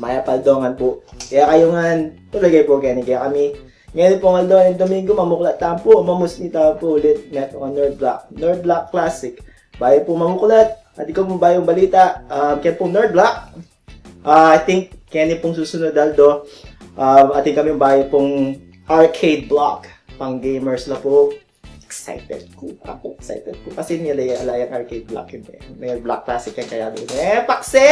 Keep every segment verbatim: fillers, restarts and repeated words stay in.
Mayap a aldo ngan pu kekayu ngan, tulage pu keni kekami. Ngeni pung aldo ning Domingo, mamuklat tamu pu, mamusni tamu pu ulit metung a Nerd Block, Nerd Block Classic. Bayu pung mamuklat, atin kami pung bayung balita, um, keni pung Nerd Block. Ah, I think keni pung susunod a aldo, um, atin kami pung bayu pung arcade block. Pang gamers la pu. Excited ku. Aku excited ku. Kasi nila ala yang arcade block yun e. May block classic yang kaya din. E, pakse!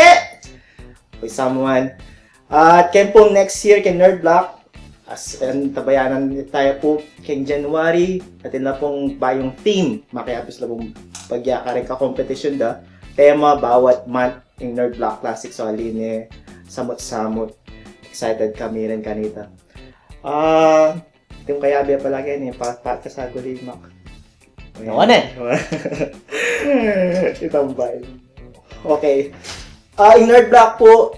With someone. At keng pung next year keng Nerd Block, as in, tabayanan tamu pu keng January, atin la pung bayung theme. Makiabus la pung pagya kareng ka-competition da. Tema bawat month ing Nerd Block Classic, so ali ne samut-samut. Excited kami rin kanita. Ah, Atin kayabe pala keni, pa, pa, kasaguli, Mac. Nawa ne. Itambay. Okay. Ah, ing Nerd Block pu,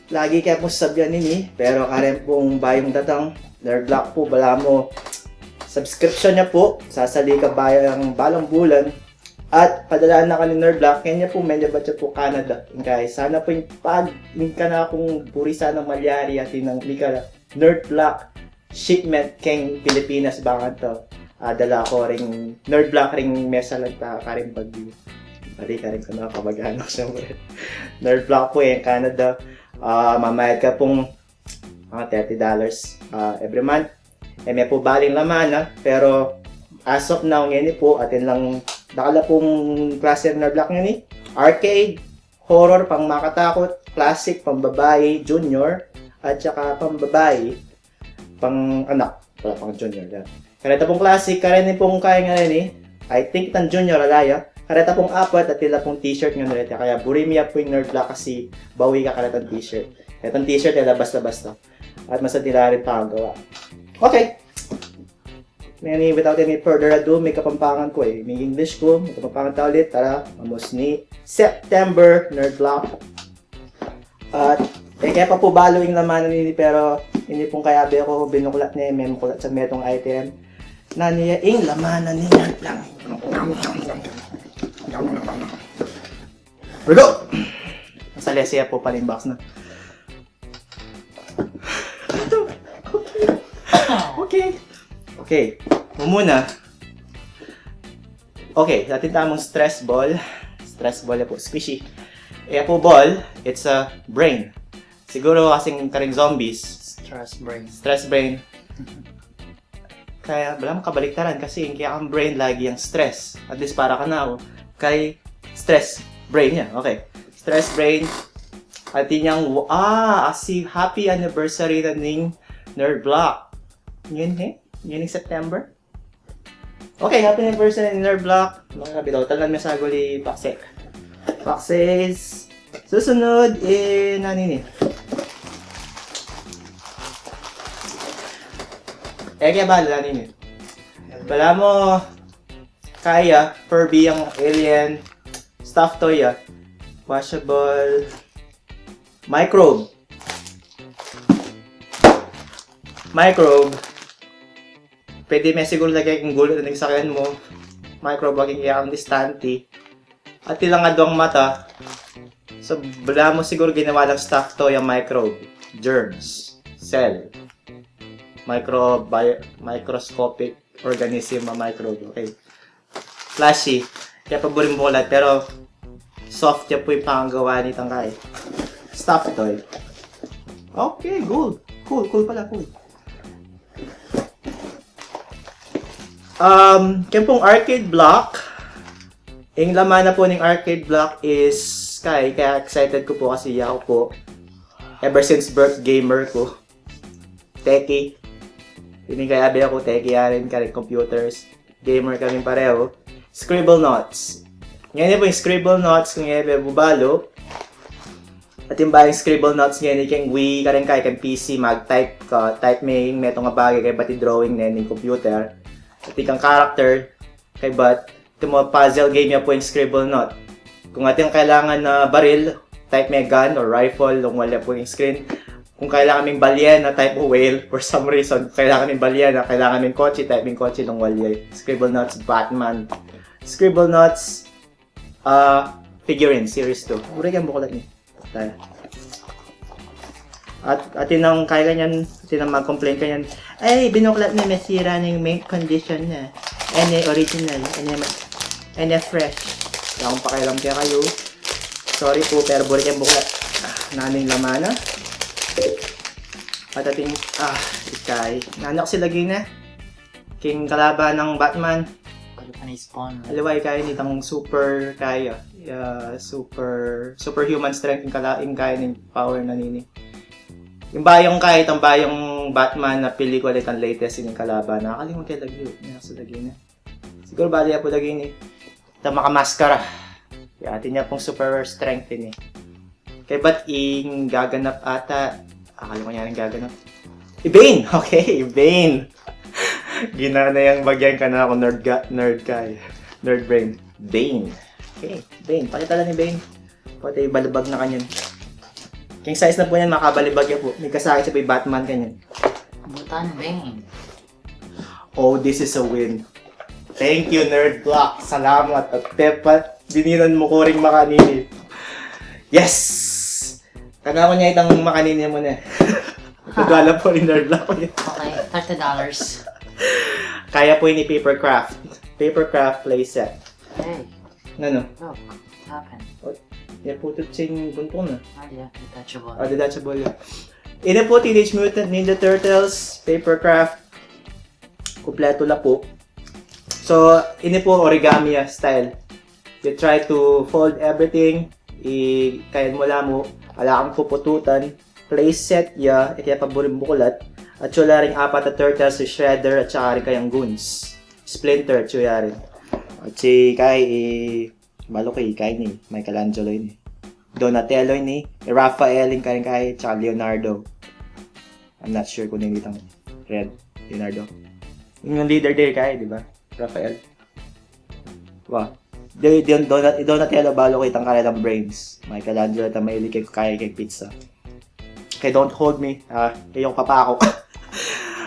lagi ke pung sasabian ini, pero kareng pung bayung datang, Nerd Block pu, balamu subscription ne pu, sasali ka bayung balang bulan, at padalan na ka ning Nerd Block, keni pu, menyabat ya pu Canada. Ingkay, sana pu ing pag, ing kanakung buri sanang malyari, atin nang mika Nerd Block shipment keng Pilipinas, bang kanita, ah, dala ku ring Nerd Block ring mesa lang ta kareng Baguio. Bari kareng kanu, kamag-anak, siyempre. Nerd Block pu, e, Canada. Ah, mamayad ka pung mga thirty dollars, ah, every month. E me pu bali ing laman, ah, pero as of now, ngeni pu, atin lang dakal a pung klase ring Nerd Block ngeni. Arcade, horror, pang makatakut, classic, pang babai, junior, at saka pang babai, pang anak, wala pang junior, yan. Kareta pung classic, kareni pung kaya ngeni, I think itang junior, ala ya. Kareta pung apat, atin la pung t-shirt ngeni reta. Kaya buri mi ya pu ing Nerd Block kasi bawi ka karetang t-shirt. Karetang t-shirt, e la basta-basta. At masadya la rin pang gawa. Okay. Ngeni, without any further ado, me Kapampangan ku e. Me English ku, me Kapampangan ta ulit, tara, mamusni September, Nerd Block. At, e ke pa pu balu ing laman na nini, pero ini pung kayabe ku, binuklat ne, me muklat sa metung item. Nanu ya ing laman na nini, Nerd Block. Here we go! Masalese ya pu pala ing box na. Okay. Okay. Mumuna. Okay, atin tamung stress ball. Stress ball ya pu, squishy. E ya pu ball, it's a brain. Siguru kasing kareng zombies. Stress brain. Stress brain. Kaya, balamu kabaliktaran kasi ing kekang brain lagi yang stress. At least para kanaku, kay stress brain ya. Okay. Stress brain. Atin yang, ah, asi, happy anniversary na ning Nerd Block. Ngeni, e? Ngeni September? Okay, happy anniversary ning Nerd Block. Makakabitaw, talan me saguli, paksek. Pakses. Susunod, e, nanu ini? E ke bala, nanu ini? Balamu, kaya, Furby yang alien, stuffed toy ya. Washable, microbe. Microbe. Pwede me siguru lage king gulu ning sakyan mu. Microbe, maging kaya ang distante. Atin lang adwang mata. So, balamu siguru ginawa lang stuffed toy yang microbe. Germs. Cell. Micro-, bio-, microscopic organism a microbe. Okay. Flashy. Kaya pa buri muklat, pero soft ya pu ing panggawa nitang kaya. Stuffed toy. Okay, cool. Cool, cool pala, cool. Um, keng pung arcade block, ing laman na pu ning arcade block is, kaya, kaya excited ku pu kasi yaku pu, ever since birth, gamer ku. Techie. Ini kayabe ku, techie ya rin, kareng computers. Gamer kami pareho. Scribblenauts. Ngeni pu ing Scribblenauts, kung e be pu balu. Atin bayung Scribblenauts ngeni keng Wii, kareng kaya keng P C, mag-type ka, type me ing metung a bage kaybat i-drawing ne ning computer. Atin kang character, kaybat, atin mu puzzle game ya pu ing Scribblenauts. Kung atin kailangan na baril, type me gun or rifle, lungwal ya pu ing screen. Kung kailangan ming balyena, type mo whale, for some reason. Kung kailangan ming balyena, kailangan ming kotse, type ming kotse, lungwal ya. Scribblenauts, Batman. Scribblenauts, ah, figurine, series two. Buri keng buklat ini. Tayo. At, atin nang kaya kanyan, atin nang mag-complain kanyan, "Ay, binuklat na, masira na yung mint condition na." Any original, any, any fresh. Wala akong pakialam kaya kayu. Sorry po, pero buri keng buklat. Ah, nanung laman na. At atin, ah, ikay. Nanak si lagi na. King kalaban nang Batman. Kalaban na spawn. Aliwa, ikay ini itang super kaya. Ah, super, superhuman strength ing kala, ing kaya ning power na nini. Ing bayung kaya, itang bayung Batman na pelikula, itang latest ini kalaban. Nakakalimut ke lagi, oh. Nanak si lagi na. Siguru bali apu lagi ini. Itang makamaskara. Ya, atin ya pung super strength ini. Kaybat ing gaganap ata. Akala ko niya rin gaganap. I Bane! Okay, i Bane! Gina na yang bagyan ka na ako, nerd ga, nerd ka eh. Nerd brain. Bane. Okay, Bane. Pakita lang ni Bane. Pati balibag na kanyan. King size na po niyan, makabalibag ya po. May kasakit siya po yung Batman kanyan. Butan Bane. Oh, this is a win. Thank you, Nerd Block. Salamat. At Peppa, dininan mo ko ring makanini. Yes! Kanaku niya itang makanini mo na. Nagwala po ni Nerd Block. Okay, thirty dollars. Kaya po ini paper craft. Paper craft playset. Hey, Ano? Look, what happened? Yan po ito sing buntung na. Ah, yeah, detachable. Ah, detachable yan. Ini po, Teenage Mutant Ninja Turtles, paper craft. Kompleto na po. So, ini po origami, ah, style. You try to fold everything, i kayan mo lamu, ala kang pupututan, playset ya, e kaya paburing bukulat, at sula ring apat a turtles, si Shredder, at saka rin kayang goons. Splinter, at suya rin. At si kay, i, balu ko, i kay ni Michelangelo ini. Donatello ini, i Raphael, ing kay, kay, tsaka Leonardo. I'm not sure kung nilitang red, Leonardo. Yung leader there kay, di ba? Raphael. Wa. Di, di, Donat, Donatello, balu ko itang karelang brains. Michelangelo, itang mahilig kay, kay, kay pizza. Kay Don't Hold Me, ah, kay yung papa ko.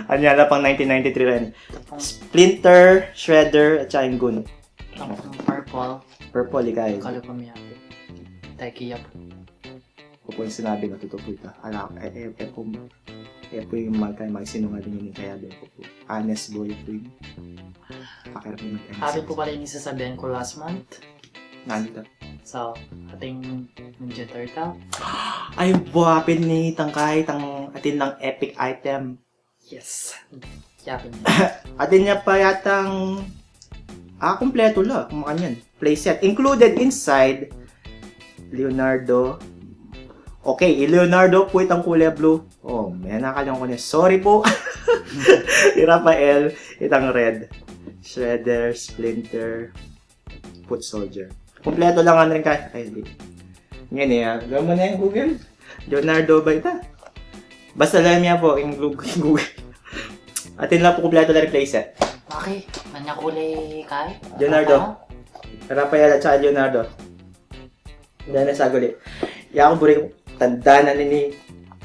Anya na pang nineteen ninety-three rin. Splinter, Shredder, at saka yung Goon. Itang purple, Purple, ikay. Kalu po miya. Teki yap. Ko po yung sinabi na totoo po ito. Ala, eh, eh, eh, po, eh, po yung mga, mga sinungaling yun, kaya din po po. Honest boy po yun. Pakiramdam ng Sabi po pala yung sasabihin ko last month. Nandito. So, ating Ninja Turtle. Ay, buhapin ni tangkay, tang atin ng epic item. Yes. Yapin. Atin niya pa yatang, ah, kompleto la, kung makanyan. Playset. Included inside, Leonardo. Okay, i Leonardo po itang kulay blue. Oh, may nakalang ko niya. Sorry po. I Raphael, itang red. Shredder, Splinter, Foot Soldier. Kompleto lang ang rin kaya. Ay, hindi. Ngayon eh, ah, gawin mo na yung Google. Leonardo ba ita? Basta lang niya po, yung Google. Google. Atin lang po kompleto na rin playset. Okay. Manya kulay kay? Leonardo. Raphael at saka Leonardo. Dahil na saguli. Yaku buri tanda na nini.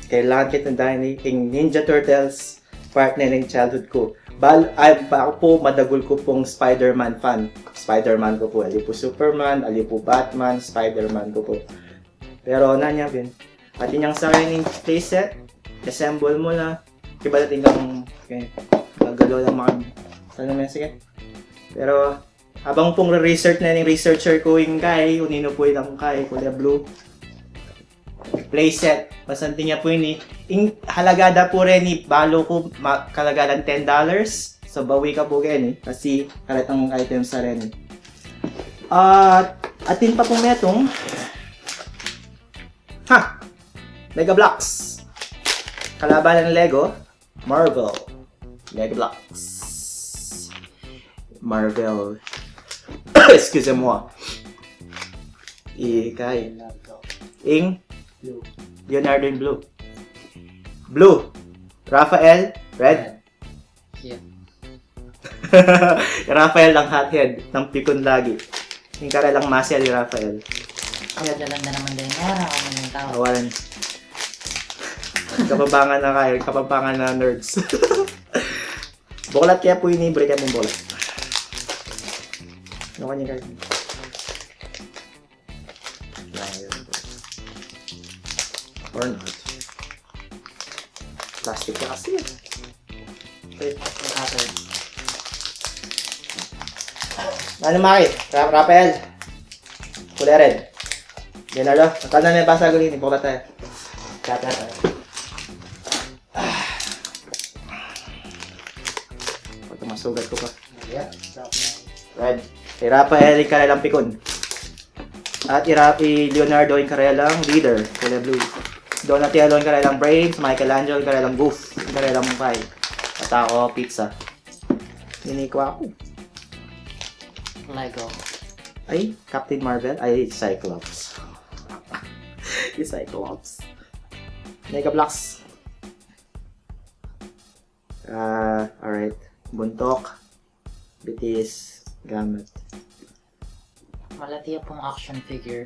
Kailangan kayu tanda nini. Ing Ninja Turtles, partner ng childhood ko. Bal, ay, pa ako po, madagul ko pong Spider-Man fan. Spider-Man ko po. Ali po Superman, ali po Batman, Spider-Man ko po. Pero nanya bin. Atin yang sarili playset, assemble mo na. Kiba dating kang, okay, gagalo lang mga, ano mo yan, sige. Pero, habang pong research na yung researcher ko yung kay, unino po yung kay, kulay blue. Playset, masanting niya po yun eh. Ing halaga da po rin eh, balu ko, ma, kalaga lang ten dollars. So, bawi ka po rin eh. Kasi, karatang item sa rin eh. At, atin pa pong metong, ha! Mega Bloks. Kalaban ng Lego, Marvel. Mega Bloks. Marvel. Excusez-moi. Ikay. Ing? Leonardo in blue. Blue. Raphael, red. Yeah. I Raphael ang hothead, ng pikon lagi. Yung karelang muscle ni Raphael. Kaya dalan na naman din. Meron ako ng tao. Kawalan. Kapampangan na kayo, Kapampangan na nerds. Buklat kaya po ini, buri kaya pong buklat. Ano kanya kayo? Or not. Plastic na kasi. Okay, ang cutter. Ano, Maki? Ra-, Rafael? Kulay red. Leonardo, ang tanong na yung basa ko rin, ibuklat tayo. Cutter tayo. Ah. Pagka masugat ko pa. Yeah. Red. Kay Rafael ing karelang pikun. At ira-, i Leonardo ing karelang leader, kulay blue. Donatello ing karelang brains, Michelangelo ing karelang goof, ing karelang pie. At ako, pizza. Ini ko ako. Lego. Ay, Captain Marvel. Ay, Cyclops. Yung Cyclops. Mega Blocks. Ah, alright. Buntok. Bitis. Gamit. Malati ya pung action figure.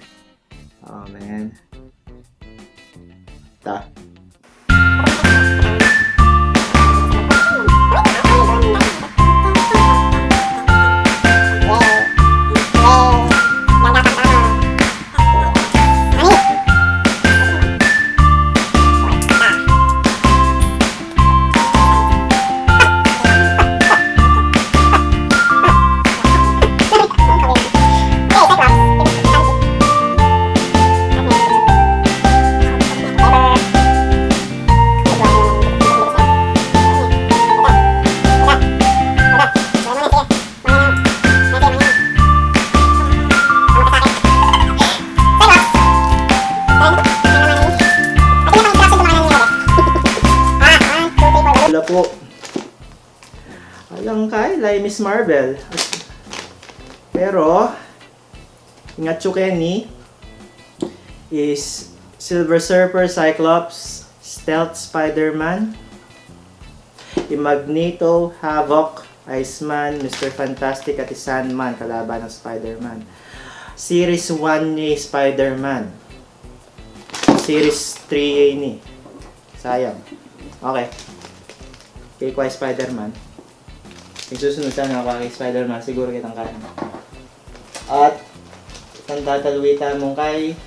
Oh, man. Ta. Wala po. Alang kay, lay Miss Marvel. Pero, ing atsu keni is Silver Surfer, Cyclops, Stealth Spider-Man, i Magneto, Havok, Iceman, Mister Fantastic, at i Sandman, kalaban ng Spider-Man. Series one ni Spider-Man. Series three ni. Sayang. Okay. Kay kwa Spider-Man. Yung susunod sana ako kay Spider-Man, siguro kitang kaya. At, itang tatalwita mong kay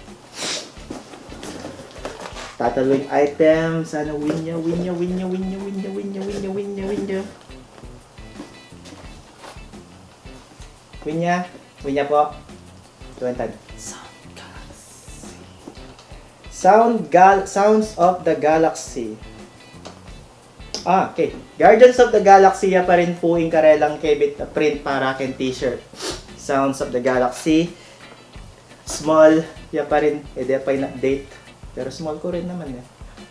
tatalwit item, sana win niya, win niya, win niya, win niya, win niya, win niya, win niya, win niya, win niya. Win niya, win niya po. Tuwentan. Sound Galaxy. Sound Gal-, Sounds of the Galaxy. Ah, okay. Guardians of the Galaxy, ya pa rin po ing karelang kebit na print para ken t-shirt. Sounds of the Galaxy. Small, ya pa rin. E, di pa in-update. Pero small ko rin naman eh.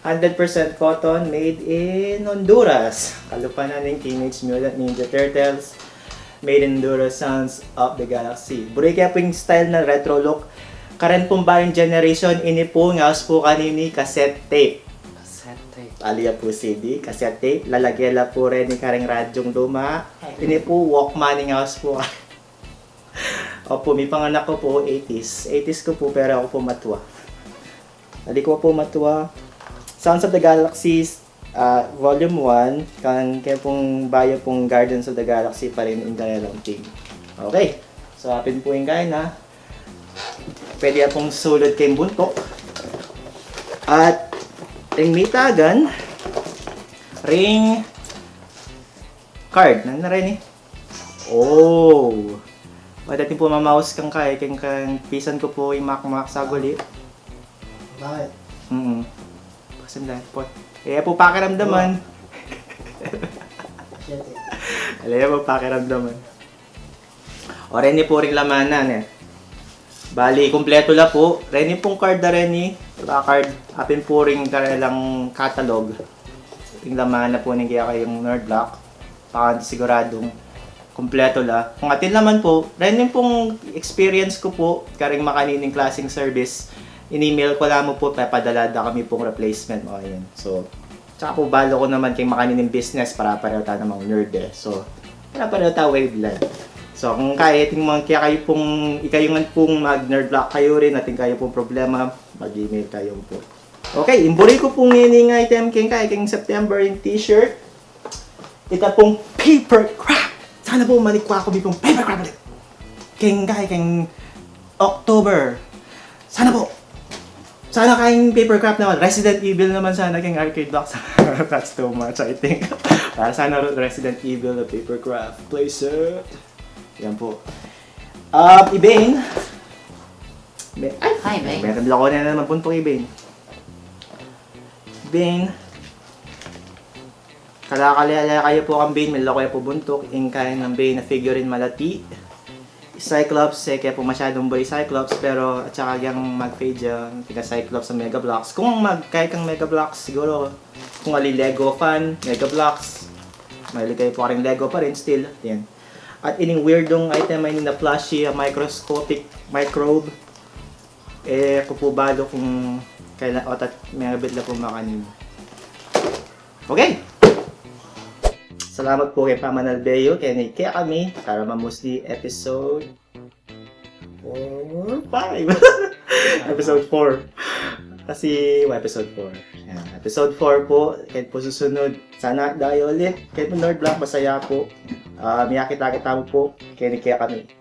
Hundred percent cotton, made in Honduras. Kalupa na ning Teenage Mutant Ninja Turtles. Made in Honduras, Sounds of the Galaxy. Buri kaya po ing style na retro look. Karen pong bayung generation, ini po ngaus po kanini cassette tape. Cassette tape. Ali ya po C D, cassette tape. Lalage la po reni kareng radyung luma. Ini po Walkman ing ngaus po. Opo, mipanganak ko po eighties. Eighties ko po, pero ako po matua. Ali ko po matua. Sounds of the Galaxies, ah, Volume one, kang kaya pong bayu pong Guardians of the Galaxy pa rin ing karelang theme. Okay. So, apin po ing kaya na. Pwede ya pong sulud keng buntuk. At ing mitagan, ring card. Nanu na reni? Oh. Pwede atin po mamaus kang kay, keng, keng pisan ko po ing makmak saguli. Bakit? Mm. Pasin dahil po. E, po pakiramdaman. Siyete. Ala, e, po pakiramdaman. O, reni po ring lamanan, e. Bali, kumpleto la po. Reni pong card na reni. Diba, card. Apin po ring karelang catalog. Ring lamanan po ning kaya kayong Nerd Block. Para siguradung kumpleto la. Kung atin naman po, reni pong experience ko po, karing makanining klaseng service, in-email ko la mu po, papadala da kami pong replacement, o, ayun. So, tsaka po, balu ko naman keng makanining business, para pareho ta namang nerd, e. So, para pareho ta wavelength. So, kung kaya, atin mga kaya kayo pong, ikayo ngan pong mag-Nerd Block kayo rin, atin kayo pong problema, mag-email kayo po. Okay, ing buri ko pong ining item keng kay, keng September, ing t-shirt. Ita pong paper craft. Sana po manikwa ko mi pong paper craft ulit. Keng kay, keng October. Sana po. Sana keng Papercraft naman, Resident Evil naman sana keng Arcade Box. That's too much, I think. Para sana Resident Evil na Papercraft playset. Yan po. Um, i Bane. Be- Ay, Hi, Bane. Meron lang ako na naman buntok i Bane. Bane. Kala-kala kayu pu kang Bane, milo kayu pu buntuk, ing kaya nang Bane na figurine malati. Cyclops, e ke pu masyadung buri Cyclops, pero at saka yang mag-fade ya, ika Cyclops a Mega Bloks. Kung mag, kaya kang Mega Bloks, siguro, kung ali Lego fan, Mega Bloks, mahilig kayu pu karing Lego pa rin, still, yan. At ining weirdong item ay na plushie, a microscopic microbe, e ku pu balu kung kailan, o tat, mengabit la pu makanini. Okay. Salamat pu keng pamanalbe yu keni kekami para mamusli episode four, five. Episode four. Kasi, wa, episode four. Yan. Episode four pu, keni pu susunod. Sana dayu ulit. Keni pu Nerd Block, basta ya pu. Ah, miyakit-akit tamu pu keni kekami.